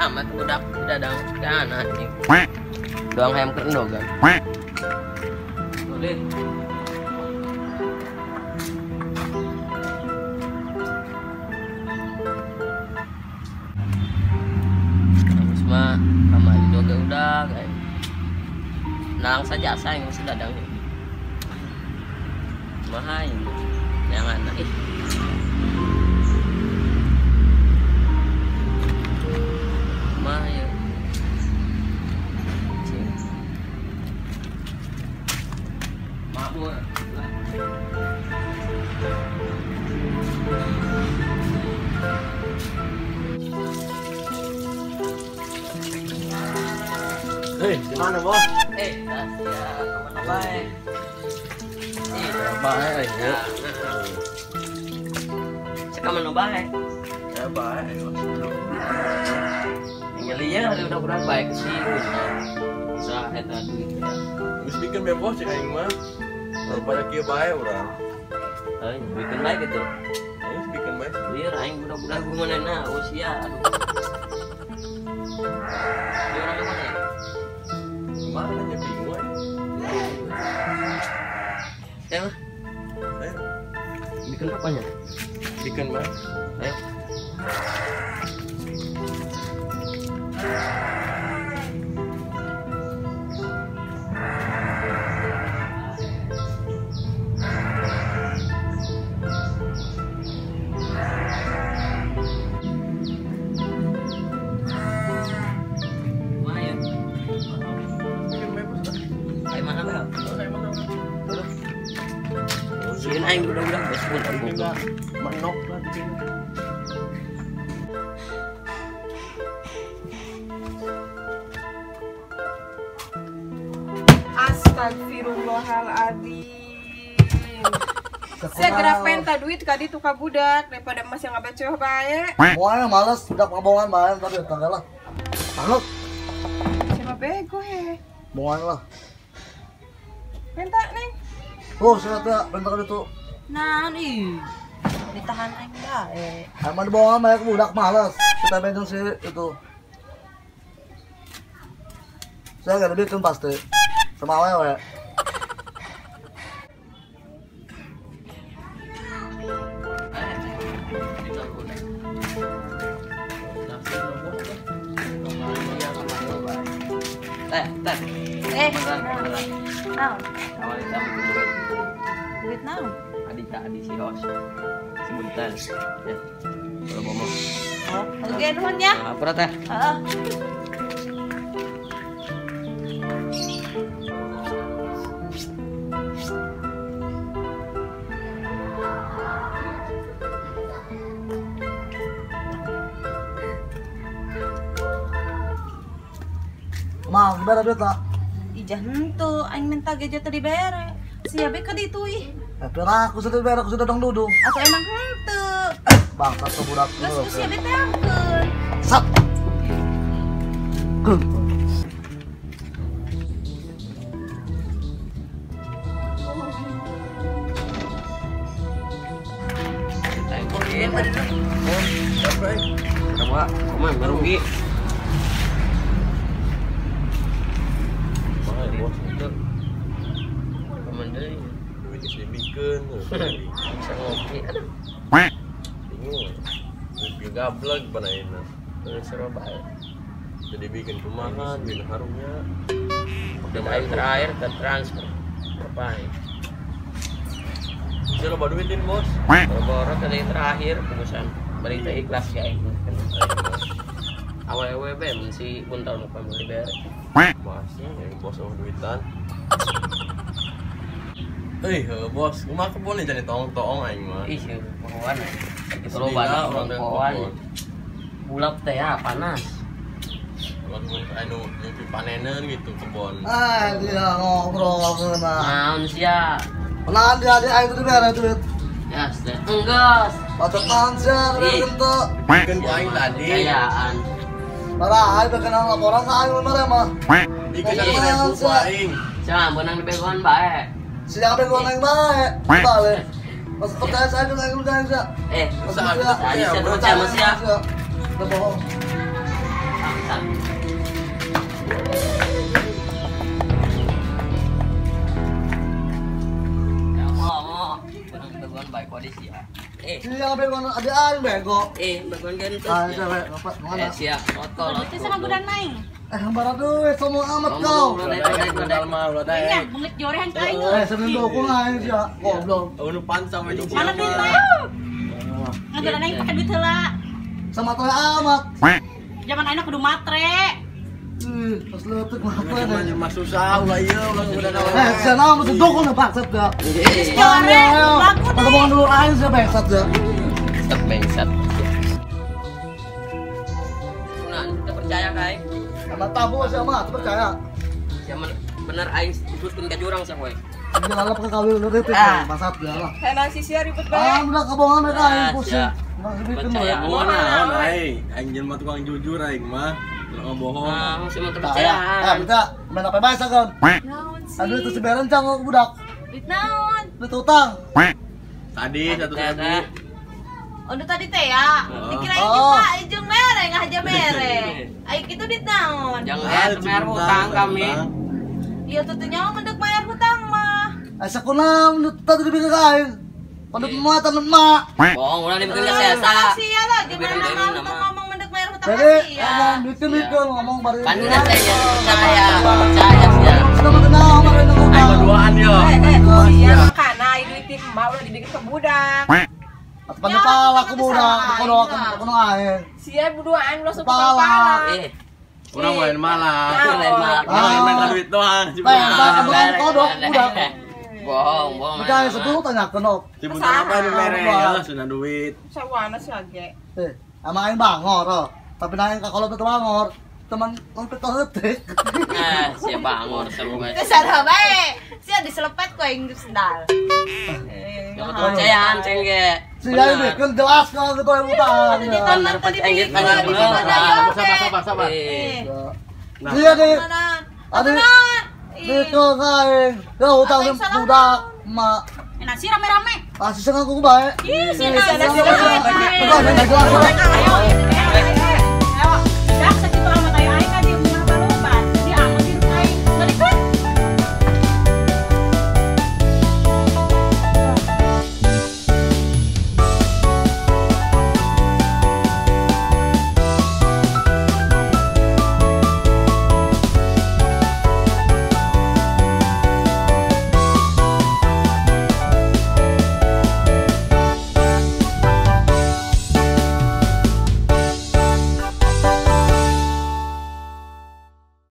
Amat budak dadang kana anjing. Doang hayam kerendogan. Boleh. Terus mah kamari doge udah guys. Nang saja jasa yang masih dadang. Mahal ini. Jangan ih. Mahal. Mabur. Hei, di mana bos? Ya, kemana baik? Baik ya. Cek mana baik? Ya baik. Tinggal ya udah kurang baik sih. Bisa eta duit ya. Geus bikin be bos cek aing mah. Daripada kieu bae urang. Heuh, bikin baik gitu. Geus bikin bae. Lieur aing budak-budak gumanana usia aduh. Dia orang mana ya? Mana nya bingung aing. Ya mah. Ayo. Bikin apanya? Bikin mah. Ayo. Sieun aing budak-budak geus pun juga menok lah bikin. Astagfirullahaladzim. Saya penta duit ka ditu ka budak daripada emas yang ngabecoh bae. Moal males budak pabogan bae tapi tanggal lah. Tanggal. Siapa bego he? Moal lah. Penta neng. Oh, saya teh penta ka ditu. Nah, ih. Ditahan aing bae. Emang dibawa bae ke budak males. Kita benjong si itu. Saya gak ada duit pasti. Sama awewe. Teh, teh. Naon? Duit naon? Adik adik si Hos. Si Buntan. Ya. Kalau ngomong. Oh, oke nuhun ya. Apa teh? Heeh. Mang, dibere duit lah. Ijah henteu, aing minta gejo teu dibere. Sia be ka ditu ih. Pira aku sudah dibere, aku sudah dong dudung. Atau emang henteu. Bangsat tuh budak. Geus ku sia be teangkeun. Sat. Kumaha merugi. Bos itu. Paman deui. Duit geus dibikeun. Bisa ngopi. Aduh. Bingung. Ngopi gablek banaina. Seru bae. Jadi bikin kumaha, bikin harumnya. Dan air terakhir ke transfer. Apa? Bisa loba duitin, Bos. Boro-boro tadi terakhir bungkusan. Bari teh ikhlas ya aing. Awewe be mun si buntal nu pamili bere. Masih yang bos oh duitan. Bos, kumaha kebon jadi toong-toong aing mah. Ih, pohoan. Loba orang pohoan. Bulap teh ya panas. Langsung anu nyupi panenan gitu kebon. Ah, dia ngobrol geuna. Naon sia? Menahan dia aing teu dibere duit. Ya, enggeus. Bacot naon sia dibere henteu. Bikin ku aing tadi. Kayaan. Marah aing kenal laporan ka aing bener mah. Bikin 1.000 ku aing. Sia beunang dibegoan bae. Sia begoan aing bae. Balik. Mas percaya saya dengan aing udah sia. Sia percaya sia. Udah bohong. Bangsat. Ya mau. Begoan baik kondisi ya. Siapa begoan ada aing bego. Begoan gentut. Ah, siapa? Mana? Siap. Otol. Itu sama godaan aing. Bara duit sombong amat kau. Iya, bengit jorehan ka aing. Sebelum dukung aing sia. Goblok. Nu pansa we dukung. Mana duit aing? Ngagodaan aing pake duit heula. Sama toy amat. Zaman ayeuna kudu matre. Terus leutik matre deh. Mah susah ulah ieu ulah godaan awewe. Sia naon mesti dukung bangsat da. Jore, laku deh. Ngomong dulu aing sia bangsat da. Tetep bangsat. Nah, kita percaya ka aing. Sama tabu sia mah, percaya. Sia bener aing teruskeun ka jurang sia kowe. Jangan lalap ke kawin leutik bangsat da lah. Enak si sia ribut bae. Ah, udah kebohongan mereka aing pusing. Percaya. Naon aing? Aing jelema tukang jujur aing mah. Ulah bohong. Ah, masih mau percaya. Bisa main apa bae sagon. Naon sih? Aduh itu si beren cang budak. Duit naon? Duit utang. Tadi 100.000. Oh, tadi teh ya. Dikirain juga ijung mere ngahaja mere. Aing kitu duit naon? Jangan bayar hutang kami. Iya tentunya mah mendek bayar hutang mah. Asa kunam tadi dibikin ka aing. Pondok emak temen emak. Bohong, ulah dibikin ka saya. Sia lah gimana ngomong mendek bayar hutang Jadi, sia. ngomong bikin ngomong bari. Kan saya percaya, percaya sia. Sudah mengenal mari ngomong. Aing berduaan yo. Sia makana aing duit ti emak ulah dibikin ke budak. Atuh pala ku budak, kono aing. Sia berduaan ulah sok pala. Urang main malah. Lain malah. Urang main duit doang. Bukan kodok budak. Bohong, bohong. Percaya sepuluh tanya kenok. Cibutan apa ini mere? Ya, sudah duit. Sawana sage. Sama aing bangor oh. Tapi naik ka kolot teu bangor. Teman lempet leutik. Sia bangor seru bae. Teu sarua bae. Sia diselepet ku aing sendal. Jangan percayaan ceng ge. Sia bikin jelas kalau gitu yang utang. Bener percaya bener. Sabar sabar sabar. Sia deh. Ada Biko aing. Ya utang budak emak. Enak sih rame-rame. Pasti senang aku bae. Ih, sih. Ayo.